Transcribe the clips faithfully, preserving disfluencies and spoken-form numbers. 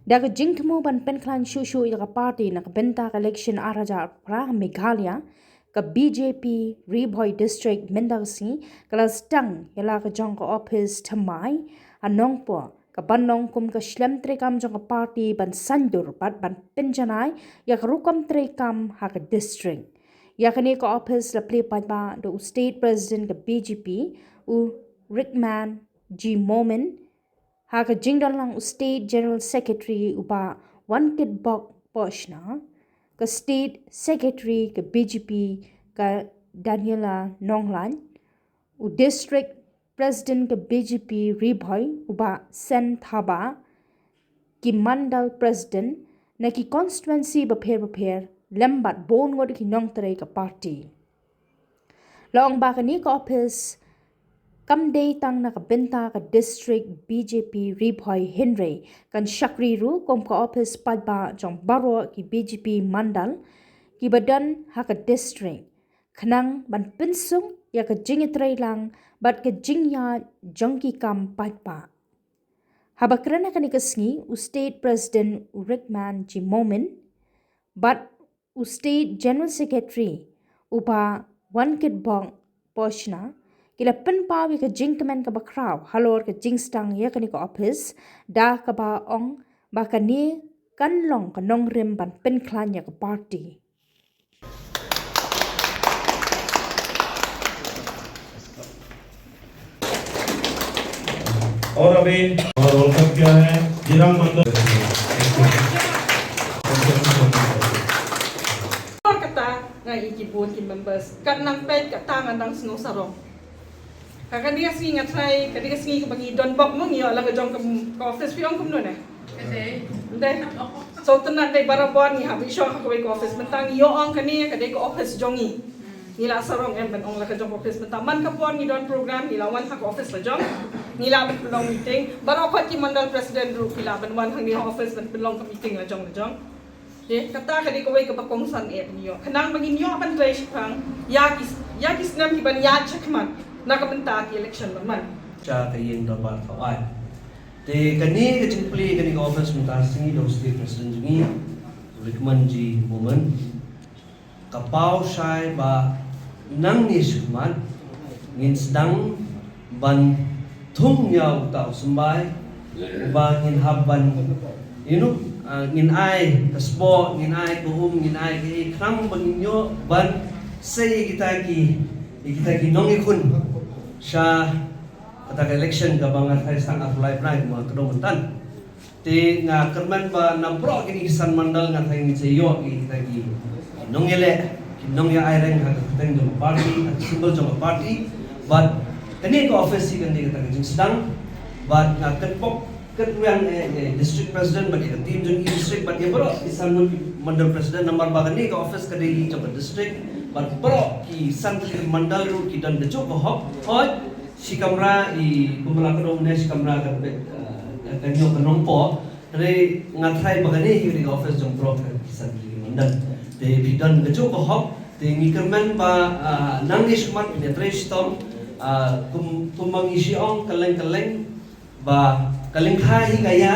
Da ka jingthmu ban pynkhlaiñ shuh shuh ïa ka party na ka bynta ka election ar hajar arphew phra ha Meghalaya, ka B J P Ri Bhoi District mynta ka sngi ka la sdang ïa la ka jong ka office thymmai ha Nongpoh, ka ban long kum ka shlem treikam jong ka party ban saiñdur bad ban pynjanai ïa ka rukom treikam ha ka district. Ïa kane ka office la plie paidbah da u State President ka B J P, u Rickman G Momin, ha ka jingdon lang u State General Secretary u Bah Wankitbok Pohshna, ka State Secretary ka B J P ka Daniela Nonglait, u District President ka B J P Ri Bhoi u Bah Sen Thabah, ki Mandal President na ki constituency bapher bapher lem bad bun ngut ki nongtrei ka party. La ong ba kane ka office kam dei tang na ka bynta ka district B J P Ri Bhoi hynrei kan shakri ruh kum ka office paidbah jong baroh ki B J P Mandal kiba don ha ka district, khnang ban pynsuk ïa ka jingïatreilang bad ka jingïaid jong ki kam paidbah. Haba kren ha kane ka sngi, u State President u Rickman G Momin bad u State General Secretary u Bah Wankitbok Pohshna ki la pynpaw ïa ka jingkmen kaba khraw halor ka jingsdang ïa kane ka office, da kaba ong ba kane kan long ka nongrim ban pynkhlaiñ ïa ka party. और अभी और welcome किया है जिरंग मंडल। Kata nga i ki board ki members kat nang peit kata nga nang sngewsarong. Ka kane ka sngi nga trai, kane ka sngi kaba ngi don bok mo ngi ïoh la ka jong ka office phi ong kumno ne. Dei. So tynat dei barabor ngi hap i shong ha kawei ka office mynta ngi ïoh ong kane ka dei ka office jong ngi. Ngi la sarong em ban ong la ka jong ka office mynta man ka por ngi don program ngi la wan ha ka office la jong. Ngi la ban pynlong meeting baroh khot ki mandal president ruh ki la ban wan hangne ha office ban pynlong ka meeting la jong la jong. Te kata ka dei kawei kaba kongsan eh ban ïoh khnang ba ngin ïoh ban trei shaphrang ïa ki ïa ki snem ki ban ïaid shakhmat na ka bynta ki election ban man. Sha ka ïing dorbar thaw ai. Te kane ka jingplie kane ka office mynta sngi da u state president jong ngi u Rickman G Momin. Ka paw shai ba nangne shakhmat ngin sdang ban thung ïa uta u symbai uba ngin hap ban you know ngin ai ka sboh ngin ai ka um ngin ai ka ei khnang ba ngin ïoh ban sei ïa kita ki ïa kita ki nongïakhun sha kata ka election kaba nga tharai sdang arphew lai bnai kumba ka dei mynta. Te nga kyrmen ba na baroh kine ki san mandal nga tharai ngin sa ïoh ïa kita ki nongïaleh ki nongïaai reng ha ka kyrteng jong ka party ha ka symbol jong ka party. Bad kane ka office hi kan dei kata ka jingsdang bad nga kyrpad kyrpad ïa district president bad ïa ka team jong i district bad ïa baroh ki san mandal president namar ba kane ka office ka dei hi jong ka district bad baroh ki san tylli ki mandal ruh ki don kajuh ka hok hoi. Shi kamra i kumba la ka dong ne shi kamra ka pet ka nyo ka nongpoh. Hynrei nga tharai ba kane hi ka office jong brok ka kisan ki mandal. Te phi don ka jong ka hok te ngi kyrmen ba nang ngi shmat phi ne trei shitom kum kumba ngi shi ong ka leng ka leng ba ka leng kha hi ka ïa.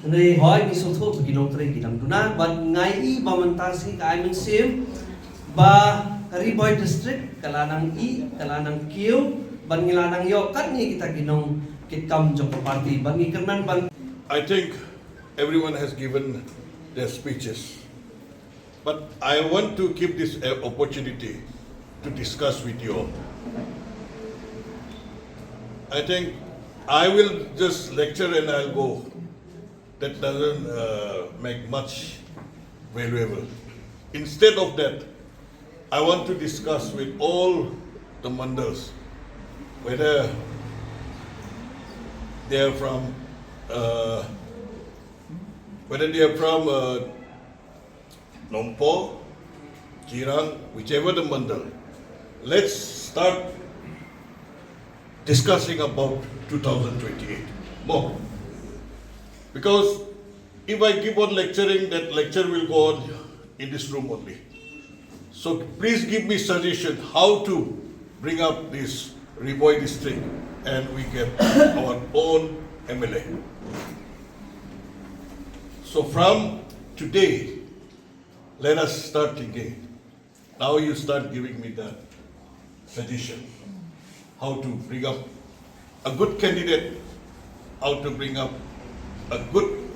Hynrei hoi ngi sngewthuh ba ki nongtrei ki dang duna bad ngai i ba mynta shi ka ai mynsiem. Ba ka Ri Bhoi District ka la nang i, ka la nang kiew, ban ngi la nang ïoh katne kita ki nongkitkam jong ka party, ban ngi kyrmen ban. I think everyone has given their speeches, but I want to give this uh, opportunity to discuss with you all. I think I will just lecture and I'll go. That doesn't uh, make much valuable. Instead of that, I want to discuss with all the mandals, whether they are from, uh, whether they are from uh, Nongpoh, Jirang, whichever the mandal. Let's start discussing about two thousand twenty-eight more. Because if I keep on lecturing, that lecture will go on in this room only. So please give me suggestion how to bring up this Ri Bhoi district and we get our own M L A. So from today, let us start thinking. Now you start giving me the suggestion how to bring up a good candidate, how to bring up a good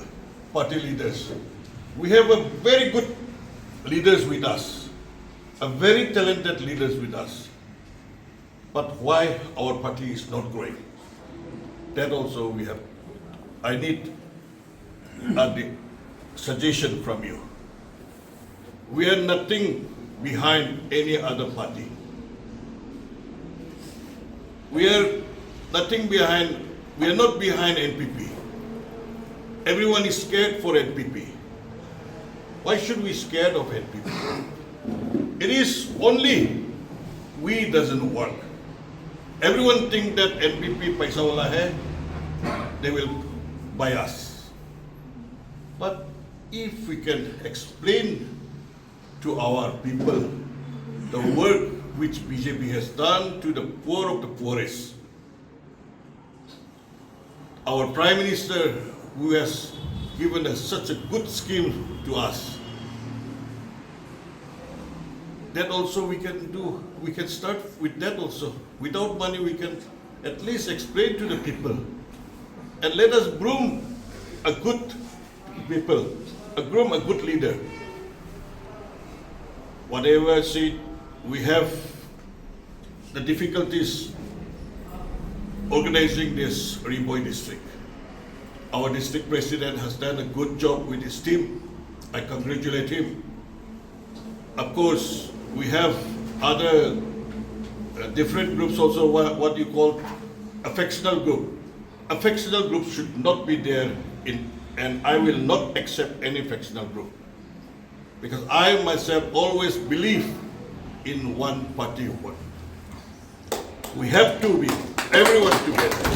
party leaders. We have a very good leaders with us, a very talented leaders with us. But why our party is not growing? That also we have. I need a suggestion from you. We are nothing behind any other party. We are nothing behind, we are not behind N P P. Everyone is scared for N P P. Why should we scared of N P P? It is only we doesn't work. Everyone think that N P P paisa wala hai, they will buy us. But if we can explain to our people the work which B J P has done to the poor of the poorest, our Prime Minister, who has given us such a good scheme to us, that also we can do, we can start with that also. Without money, we can at least explain to the people. And let us groom a good people, a groom a good leader. Whatever seat we have, the difficulties organizing this Ri Bhoi district. Our district president has done a good job with his team. I congratulate him. Of course, we have other uh, different groups also, what, what you call a factional group. A factional group should not be there in, and I will not accept any factional group. Because I myself always believe in one party vote. We have to be everyone together.